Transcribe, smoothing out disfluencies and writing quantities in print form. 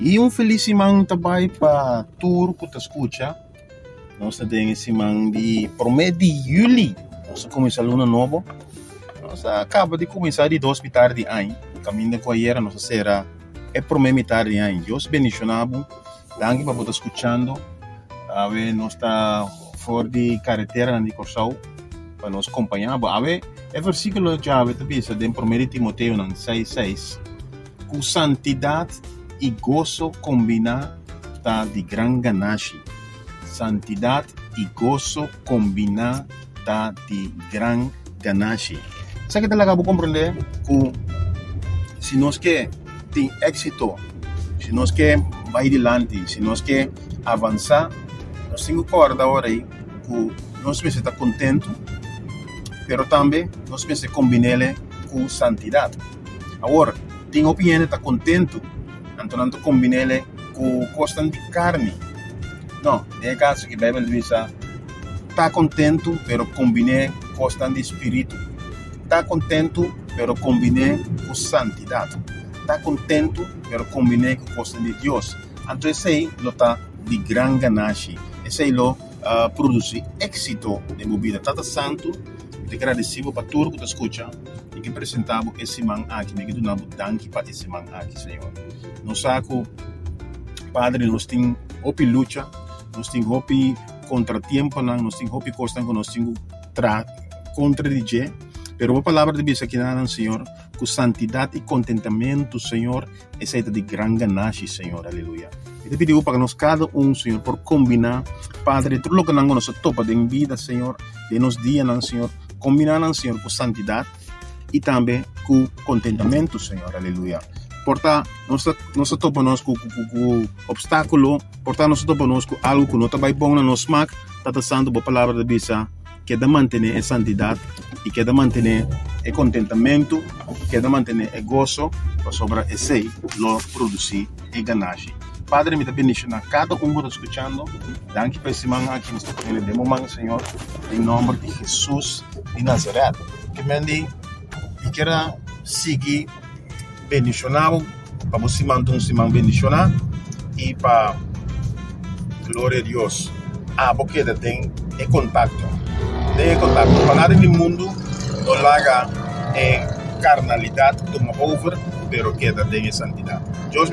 I un felis siman ta bai pa tur ku ta skucha. Nos ta den e siman di promé di yüli. Nos a kuminsá luna nobo. Nos a kaba di kuminsá di dos mitar di aña. Kaminda ku ayera nos a sera e promé mitar di aña. Dios bendishoná bo. Danki pa bo ta skuchando. Awe nos ta for di kareteranan di Kòrsou pa nos kompañá bo. Awe e versíkulo djawe ta bisa den promé di Timoteonan seis seis. Ku santidat i goso kombiná ta di gran ganashi. Santidat i goso kombiná ta di gran ganashi. Esaki ta laga bo komprondé ku si nos ke tin éksito, si nos ke bai dilanti, si nos ke avansá, nos tin ku kòrda ora ei ku nos mester ta kontentu, pero tambe nos mester kombin'é ku santidat. Awor, tin hopi hende ta kontentu, anto nan ta kombin'é ku kosnan di karni. No, den e kaso aki Beibel ta bisa, Ta kontentu, pero kombin'é ku kosnan di spiritu. Ta kontentu, pero kombin'é ku santidat. Ta kontentu, pero kombin'é ku kosnan di Dios. Anto esei lo ta di gran ganashi. Esei lo produsí éksito den bo bida. Tata Santu, mi ta gradisí bo pa tur ku ta skucha. Mi ke presentá bo e siman aki, mi ke duna bo danki pa e siman aki, Señor. Nos sa ku, Padre, nos tin hopi lucha, nos tin hopi kontratiemponan, nos tin hopi kosnan ku nos tin ku traha kontra di dje, pero bo palabra ta bisa kinanan, Señor, ku santidat i kontentamentu, Señor, esei ta di gran ganashi, Señor. Aleluya. Mi ta pidi bo pa nos kada un, Señor, por kombiná, Padre, tur lokenan ku nos a topa den bida, Señor, den nos dianan, Señor, Kombiná nan, Señor, ku santidat i tambe ku kontentamentu, Señor. Aleluya. Por ta nos ta nos ta topa nos ku ku ku opstákulo, por ta nos ta topa nos ku algu ku no ta bai bon na nos smak, Tata Santu, bo Palabra ta bisa, keda mantené e santidat i keda mantené e kontentamentu, keda mantené e goso, pasobra esei lo produsí e ganashi. Padre, mi ta bendishoná kada un ku ta skuchando. Danki pa e siman aki. Nos ta pone den bo man, Señor, den nomber di Hesus di Nazaret. Ke men di, mi kier a sigui bendishoná bo pa bo siman ta un siman bendishoná i pa gloria Dios abo keda den e kontakto, den e kontakto. Pa nada di mundu no laga e karnalidat tuma over, pero keda den e santidat. Dios.